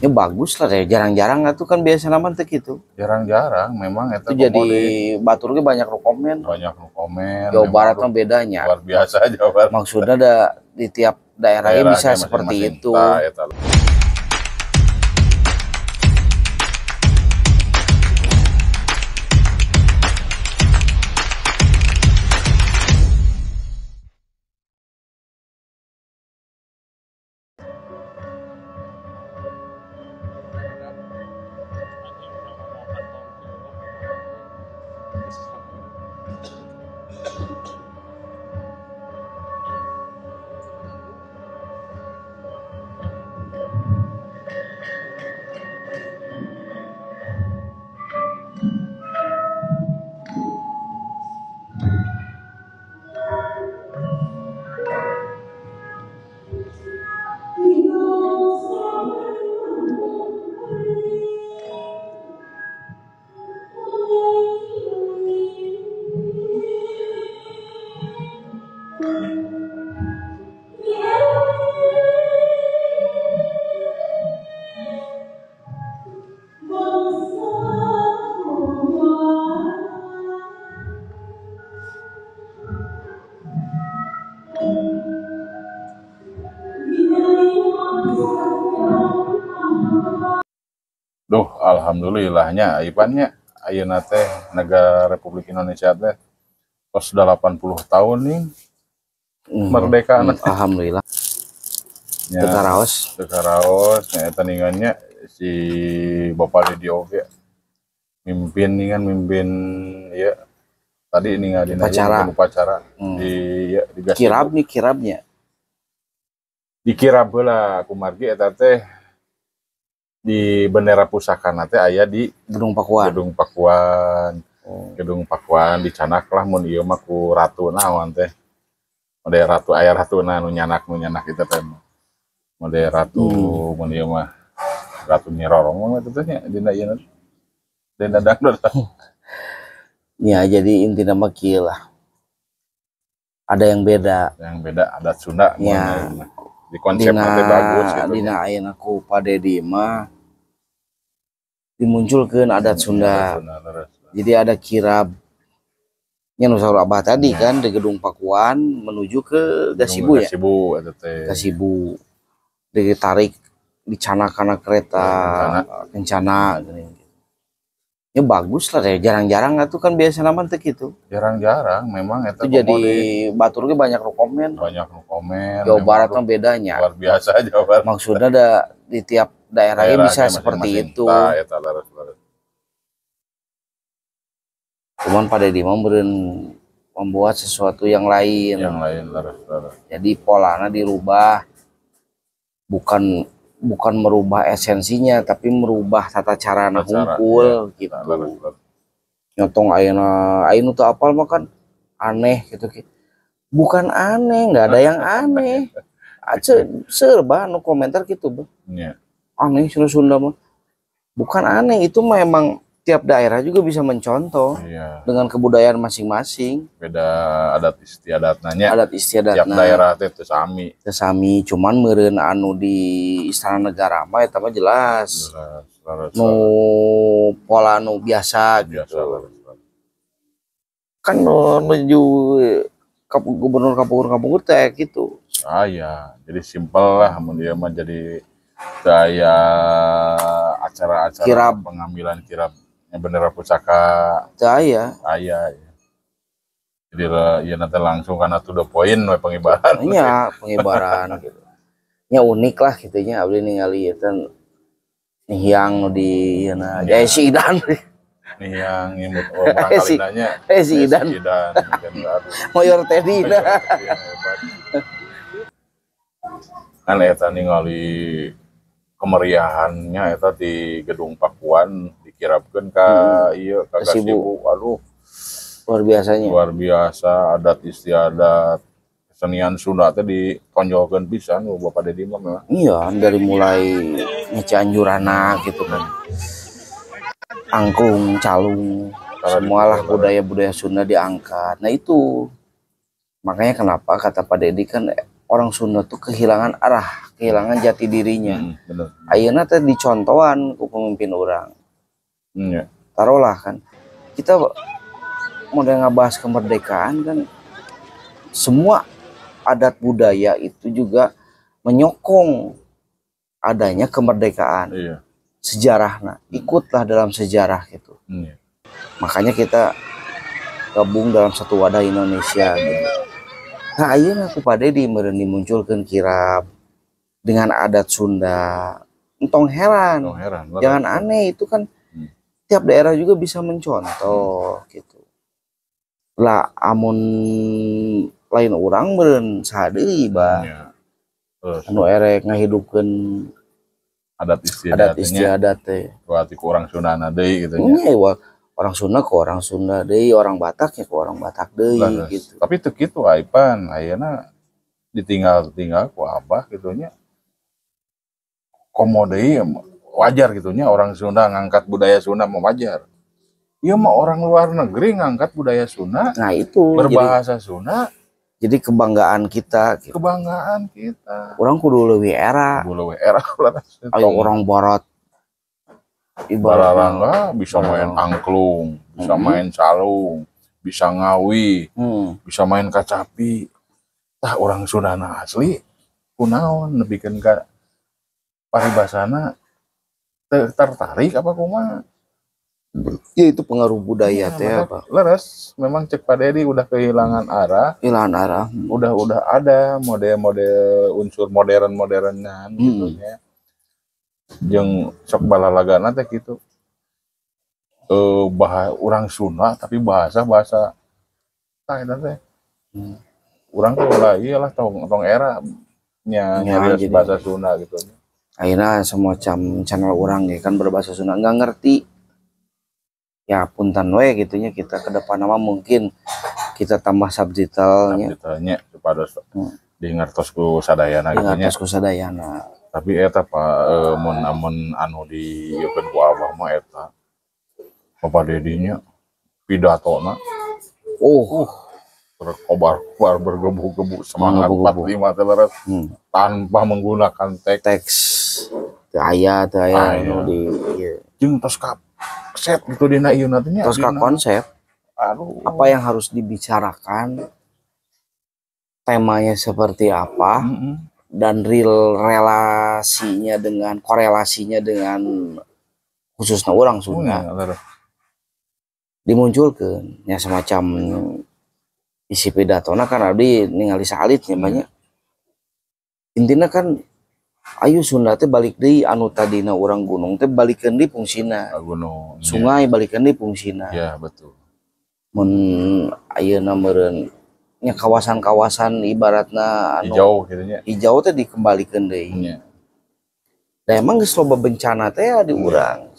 Ya bagus lah ya, jarang-jarang tuh kan biasa nama teh gitu. Jarang-jarang memang itu jadi batur ge banyak nu komen. Banyak nu komen. Jawa Barat mah bedanya. Luar biasa Jawa Barat. Maksudnya ada di tiap daerahnya bisa seperti itu. Nah, Duh, alhamdulillahnya Ipannya ayeuna teh negara Republik Indonesia teh tos 80 tahun nih merdeka. Alhamdulillah. Ya, teu karaos. Teu karaos nya eta ningannya si Bapak Dedi oge mimpin ningan mimpin ya tadi ningali upacara, upacara di ya di kirab nih kirabnya. Dikirab heula kumargi eta teh di bendera pusaka teh aya di Gedung Pakuan. Gedung Pakuan. Oh. Gedung Pakuan dicanak lah mun ieu mah ku ratu naon teh. Mode ratu aya ratuna nu nyanak itu teh. Mode ratu mun ieu mah Ratu Nyi Rorong mah eta teh nya dina ieu. Dina dangdut. Ya jadi intina mah kieu lah. Ada yang beda. Yang beda adat Sunda ya. Di konsep teh bagus gitu. Dina ayeuna ku Pak Dedi mah dimunculkeun adat Sunda. Jadi ada kirab nya nu saur Abah tadi ya. Kan di Gedung Pakuan menuju ke Gasibu ya. Gasibu eta teh. Gasibu. Ditarik dicanakana kereta kencana geuning. Ya bagus lah ya, jarang-jarang tuh kan biasa nama teh gitu. Jarang-jarang memang eta itu jadi batur ge banyak nu komen. Banyak nu komen. Jawa Barat mah bedanya. Luar biasa Jawa Barat. Maksudnya ada di tiap daerahnya bisa seperti itu. Nah, eta leres. Cuman Pak Dedi mah membuat sesuatu yang lain. Yang lain leres. Jadi polanya dirubah. Bukan merubah esensinya tapi merubah tata cara ngumpul ya, gitu. Leres. Nyotong ayeuna ayeuna teu apal mah kan aneh gitu. Bukan aneh, nggak ada yang aneh. Serba nu komentar gitu, Bang. Yeah. Aneh Sunda mah. Bukan aneh, itu memang tiap daerah juga bisa mencontoh yeah. dengan kebudayaan masing-masing. Beda adat istiadatnya. Adat istiadatna. Tiap daerah teh teu sami. Teu sami, cuman meureun anu di Istana Negara mah eta mah jelas. Jelas. Nu pola nu biasa gitu. Leres. Kan menuju gubernur kapungkur teh gitu. Ah ya, jadi simpel lah mun dia mah jadi daya acara-acara kirab. Pengambilan kirab bendera pusaka saya ya. Jadi ya nanti langsung karena to the point we pengibaran. Iya, pengibaran gitu. Nya unik lah gitu nya abdi ningali eta nihiang nu di ieu ya. Si Idan. Nihiang imut oh barangkali nanya. Si Idan. Mayor Teddy. Kan eta ningali kemeriahannya eta di Gedung Pakuan dikirabkeun ka ieu ka Gasibu. Aduh, luar biasanya. Luar biasa adat istiadat kesenian Sunda teh ditonjolkeun pisan ku Bapak Dedi mah memang. Iya, dari mulai Cianjurana gitu kan. Angklung, calung, semualah budaya-budaya Sunda diangkat. Nah itu makanya kenapa kata Pak Dedi kan orang Sunda tuh kehilangan arah Kehilangan jati dirinya. Bener. Ayeuna teh dicontohan ku pemimpin urang. Taruhlah kan kita model ngabahas kemerdekaan kan, semua adat budaya itu juga menyokong adanya kemerdekaan. Sejarah, nah, ikutlah dalam sejarah gitu. Makanya kita gabung dalam satu wadah Indonesia gitu. Nah, ayeuna ku Pak Dedi meureun dimunculkeun kirab dengan adat Sunda. Entong heran. Tong heran. Jangan aneh, itu kan tiap daerah juga bisa mencontoh gitu. Lah, amun lain urang meureun saha deui, Bah? Iya. Terus Anu erek ngahidupkeun adat istiadat. Adat istiadat teh. Berarti ku orang Sunda deui gitu nya. Nya wa, orang Sunda ke orang Sunda deui, orang Batak ya ke orang Batak deui Leres. Gitu. Tapi teu kitu Aipan, ayeuna ditinggal-tinggal ku Abah gitu nya. Komo deui wajar gitu nya, orang Sunda ngangkat budaya Sunda mah wajar. Ieu mah orang luar negeri ngangkat budaya Sunda, Nah, itu jadi berbahasa Sunda, jadi kebanggaan kita gitu. Kebanggaan kita. Urang kudu leuwih era. Kudu leuwih era leres. Ayo orang barat ibaratnya. Bararangga bisa main Bararangga. Angklung, bisa main calung, bisa ngawi, bisa main kacapi. Tah, orang Sundana asli kunaon nepikeun ka paribasana teu tertarik apa kumaha? Ya, itu pengaruh budaya Ya, teh maka apa? Leres, memang cek Pak Dedi udah kehilangan arah, Kehilangan arah. udah ada model-model unsur modern-modernan gitu nya. Jeung sok balalagana teh gitu. Orang Sunda tapi bahasa-bahasa tah eta teh. Urang tuh lah iyalah tong tong era nya Ya, nyarios jadi- bahasa Sunda gitu. Akhirnya semacam channel orang ya kan berbahasa Sunda nggak ngerti ya, punten we gitunya. Kita ke depan nama mungkin kita tambah subtitlenya. Ditanya kepada di ngertos ku sadayana gitu nya. Ngertos ku sadayana. Tapi eta Pak, mun amun anu di ieu ku Abah mah eta. Bapak Dedinya pidatona berkobar-kobar, bergebu-gebu semangat. Menggebu-gebu. 45 teh leres tanpa menggunakan teks. Teks teu aya, teu aya Aya. Anu di ieu. Jeung tos ka set gitu dina ieu nya. Tos ka konsep. Aduh. Apa yang harus dibicarakan, temanya seperti apa, dan real relasinya dengan korelasinya dengan khususnya orang Sunda Leres. Dimunculkan ya semacam isi pidatona kan abdi ningali saalit nya banyak. Intinya kan ayo Sunda teh balik deui, anu tadina urang gunung teh balikeun deui fungsina, Gunung. Sungai balikeun deui fungsina. Ya, betul. Mun ayeuna meureun nya kawasan-kawasan ibaratna anu hijau gitu nya. Hijau teh dikembalikan deui. Da emang geus loba bencana teh ya di urang.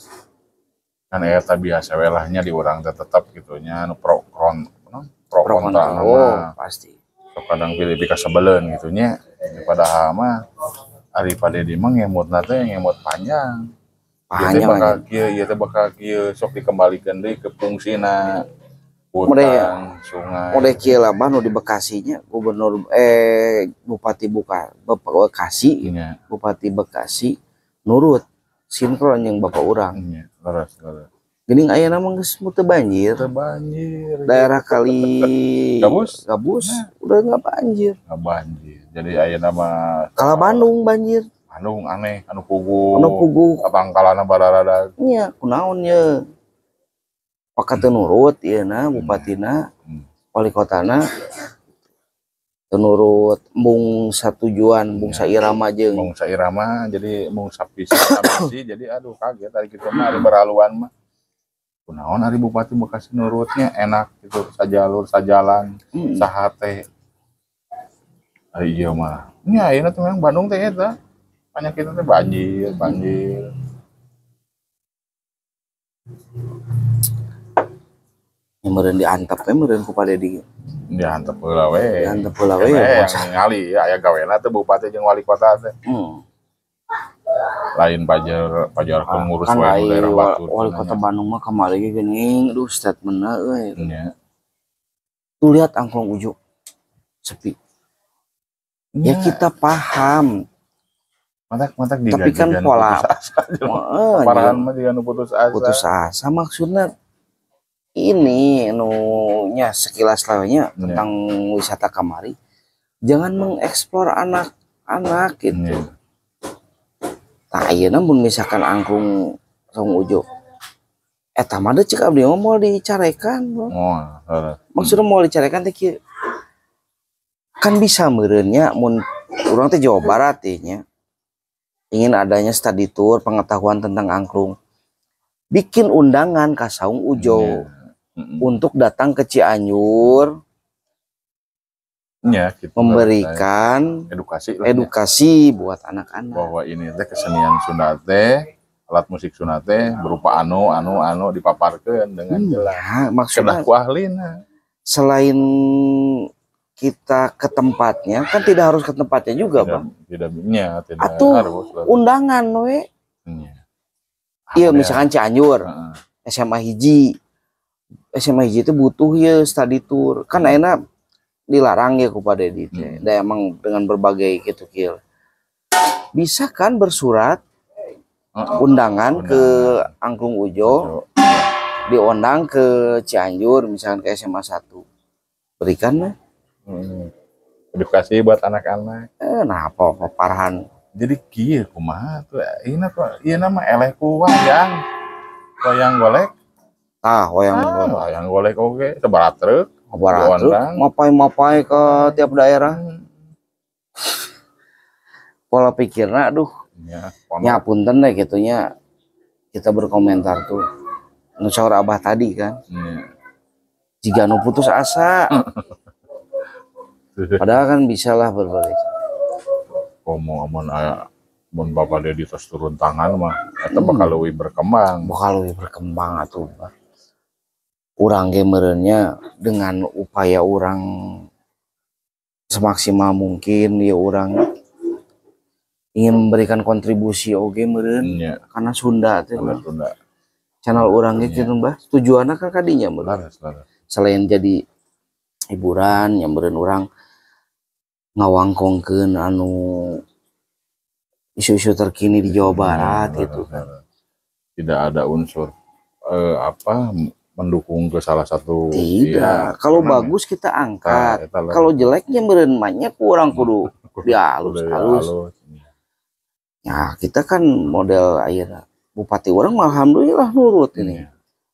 Kan eta biasa we lah nya, di urang teh tetep gitu nya anu pro kron non, pro Pro kontra kontra. Oh, mah. Pasti. Sok kadang pilih pikasebeleun gitu nya. Padahal mah ari Pak Dedi mah ngemutna teh ngemut panjang. Ieu teh Panjang bakal aja. Kieu, ieu teh bakal kieu, sok dikembalikeun deui ke fungsina. Model Hutan, sungai. Model kieu lah, Bah, nu di Bekasinya gubernur bupati buka Bekasi, Bupati Bekasi nurut sinkron yang bapak urang. Nya, leres, leres. Geuning ayeuna mah geus teu banjir. Teu banjir. Daerah kali Gabus? Gabus udah nggak banjir. Nggak banjir. Jadi ayeuna mah Kalau Bandung banjir. Bandung aneh, anu puguh. Anu puguh. Tatangkalana bararadag. Nya kunaon ye? Paka teu nurut ieu na bupatina, wali kotana teu nurut, embung satujuan, embung sairama jeung Mung sairama, jadi mung sapisi sapisi, jadi aduh kaget ari kitu mah, ari beraluan mah. Kunaon ari bupati Bekasi nurutnya enak gitu, sajalur sajalan, sahate. Ari ieu mah. Nya ayeuna teh memang Bandung teh eta. Penyakitna teh banjir, banjir. Nya meureun diantep we meureun ku Pak Dedi. Diantep heula we. Diantep heula we. Yang ningali aya gawena teh bupati jeung wali kota teh. Lain pajar pajar pengurus Kan wae ai daerah batur. Wali kota Bandung mah kamari ge geuning, aduh, statementna euy. Nya. Tuh lihat Angklung Ujo sepi. Ya, kita paham. Matak-matak Tapi kan pola putus asa. Parahan mah jiga nu putus asa. Putus asa maksudnya ini nu nya sekilas lainnya tentang wisata kamari. Jangan mengeksplor anak-anak gitu. Tah ayeuna mun misalkan angklung Saung Ujo eta mah cek abdi mah moal dicarekan. Oh, maksudnya moal dicarekan teh kieu. Kan bisa meureun nya mun urang teh Jawa Barat teh nya. Ingin adanya study tour pengetahuan tentang angklung. Bikin undangan ka Saung Ujo untuk datang ke Cianjur. Ya, gitu, memberikan edukasi lah, edukasi buat anak-anak bahwa ini teh kesenian Sunda teh, alat musik Sunda teh berupa anu anu anu dipaparkeun dengan jelas. Ya, maksudnya kedah ku ahlina. Selain kita ke tempatnya, kan tidak harus ke tempatnya juga, tidak, Bang. Tidak, ya, tidak atau harus, undangan we. Iya, misalkan Cianjur, SMA hiji. SMA hiji itu butuh ya study tour. Kan enak dilarang ya ku Pak Dedi teh. Da emang dengan berbagai gitu kieu. Bisa kan bersurat undangan ke Angklung Ujo, diundang ke Cianjur misalkan ke SMA 1. Berikan lah. Edukasi buat anak-anak. Nah apa parahan. Jadi kieu kumaha tuh? Ini kok ieu nama eleh ku wayang. Wayang golek. Tah, wayang golek. Wayang golek oge, sabaraha truk. Sabaraha truk, mapai-mapai ke tiap daerah. Pola pikirna aduh. Ya, nya punten deh gitunya. Kita berkomentar tuh. Nu saur Abah tadi kan. Jika nu putus asa. Padahal kan bisalah berbagai. Komo amun aya mun Bapak Dedi tos turun tangan mah eta bakal leuwih berkembang. Bakal leuwih berkembang atuh. Urang ge meureunnya dengan upaya urang semaksimal mungkin ya urang ingin memberikan kontribusi oge meureun karena Sunda teh. Sunda. Channel urang ge kitu Bah, tujuanna kan kadinya meureun. Selain jadi hiburan yang meureun urang ngawangkongkeun anu isu-isu terkini di Jawa Barat gitu kan. Tidak ada unsur apa mendukung ke salah satu. Tidak. Ya, kalau bagus kita angkat. Nah, kalau jeleknya meureun mah kurang kudu dialus-alus. Ya, kita kan model ayeuna bupati urang alhamdulillah nurut ini.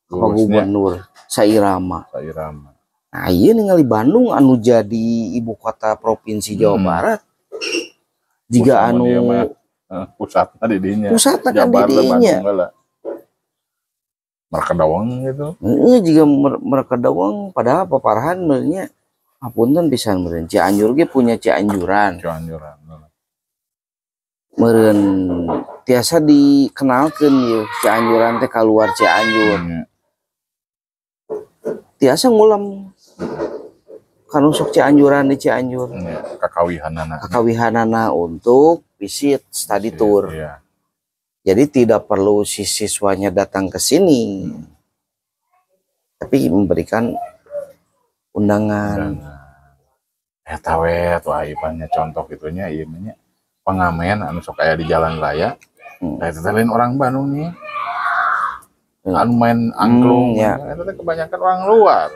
Apa gubernur Sairama. Sairama. Nah, iya ningali Bandung anu jadi ibu kota provinsi Jawa Barat. Jika anu pusatna di dinya. Pusatna kan di dinya. Mereka dawang gitu. Heeh, jika mereka dawang padahal paparahan meureunnya apunten pisan meureun Cianjur ge punya Cianjuran. Cianjuran. Meureun tiasa dikenalkeun ieu Cianjuran teh kaluar Cianjur. Tiasa ngulam kanu sok Cianjuran di Cianjur. Kakawihanana. Kakawihanana untuk visit study tour. Iya. Jadi tidak perlu si siswanya datang ke sini. Tapi memberikan undangan. Eta we atuh aipannya contoh gitunya ieu nya. Pengamen anu sok aya di jalan raya. Eta teh lain orang Bandung nih. Anu main angklung, ya. Eta teh kebanyakan orang luar.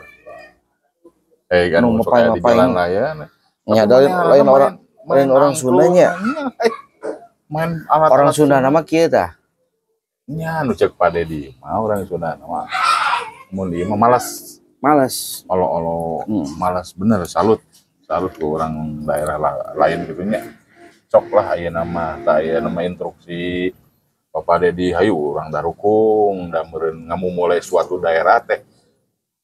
Kan Nu sok aya di jalan raya. Nya lain orang Sundanya. Main alat orang Sunda nama kieu tah. Nya nu ceuk Pak Dedi mah orang Sunda mah mun ieu mah malas. Malas. Olo-olo malas bener, salut. Salut ke orang daerah lain gitu nya. Cok lah ayeuna mah, tah ayeuna mah instruksi Bapak Dedi hayu urang darukung da meureun ngamumule suatu daerah teh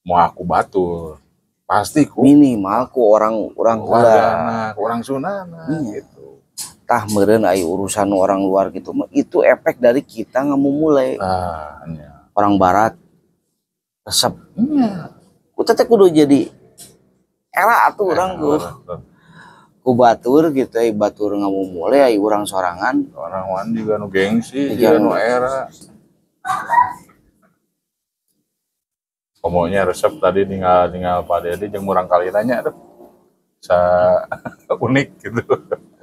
moal ku batur. Pasti ku minimal ku orang-orang wargana, ku orang Sundana gitu. Tah meureun aya urusan orang luar gitu itu efek dari kita ngamumule. Nya. Orang barat resep. Ku teh kudu jadi era atuh urang ku batur gitu ai batur ngamumule ai urang sorangan. Orang wan juga nu gengsi, juga nu era. Pokoknya resep tadi tinggal Pak Dedi jeung murang kali nanya tuh. Sa unik gitu.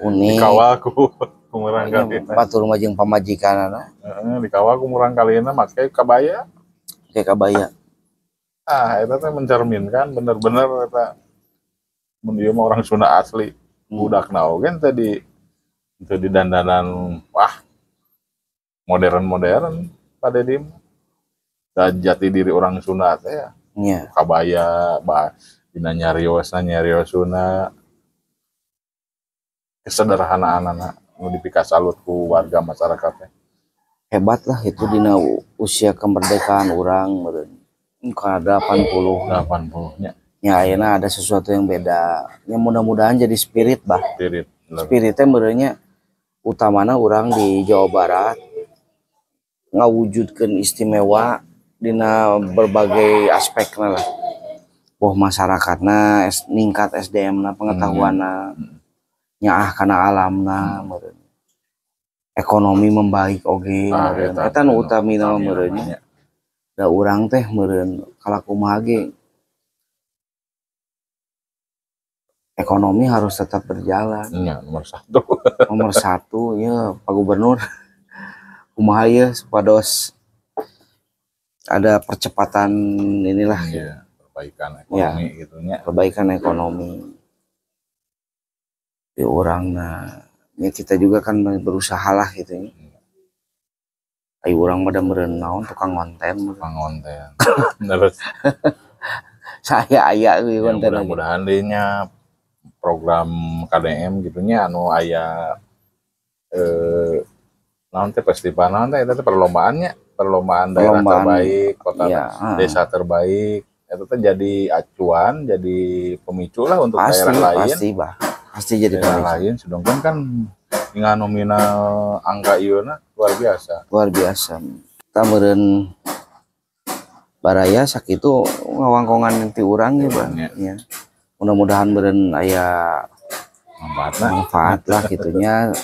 Unik. Dikawal ku Ku murangkalihna. Batur mah jeung pamajikanana. Heeh, dikawal ku murangkalihna make kabaya. Make kabaya. Ah, eta teh mencerminkan bener-bener eta mun ieu mah orang Sunda asli. Budakna oge teh di teu di dandanan wah modern-modern Pak Dedi mah. Da jati diri orang Sunda teh ya. Nya. Kabaya, bah, dina nyariosna nyarios Sunda. Kesederhanaanana nu dipikasalut ku warga masyarakat teh. Hebat lah itu dina usia kemerdekaan urang meureun. Ka 80. 80 nya. Ya ayeuna ada sesuatu yang beda. Ya mudah-mudahan jadi spirit bah. Spirit. Bener. Spiritnya meureunnya utamana urang di Jawa Barat ngawujudkeun istimewa dina berbagai aspekna lah. Boh masyarakatna ningkat SDM-na, pengetahuanna, nyaah kana alamna meureun. Ekonomi membaik oge Ah, meureun. eta Eta nu nu utamina utamina meureun nya. nya. Da urang teh meureun kalakumaha ge ekonomi harus tetap berjalan. Nya, nomor 1. Nomor 1 ya Pak Gubernur. Kumaha ieu supados ada percepatan inilah. Iya, perbaikan ekonomi ya, gitu nya. Perbaikan ekonomi. Di urang nah, ya kita juga kan berusaha lah gitu ya. Ayo urang mah da meureun naon tukang konten. Tukang konten. Terus saya aya euy ya, konten. Mudah-mudahan deui nya program KDM gitu nya anu aya naon teh festival naon teh eta teh perlombaannya, perlombaan daerah perlombaan, terbaik, kota ya, desa terbaik. Itu teh jadi acuan, jadi pemicu lah untuk pasti, daerah lain. Pasti, bah. Pasti jadi daerah pemicu. Lain sedangkan kan dengan nominal angka ieu na luar biasa. Luar biasa. Kita meureun baraya sakitu ngawangkongan ti urang ya, Bang. Ya. Ya. Mudah-mudahan meureun aya manfaatna. Manfaat lah gitunya.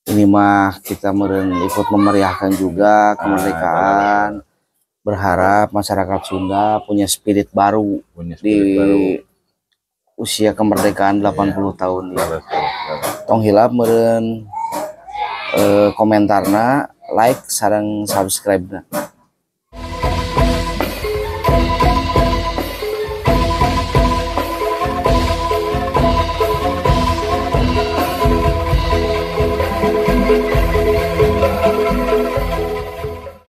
Ini mah kita meureun ikut memeriahkan juga kemerdekaan. Berharap masyarakat Sunda punya spirit baru punya di spirit baru. Usia kemerdekaan 80 tahun ya. Leres, leres, leres. Tong hilap meureun komentarna, like sareng subscribe na.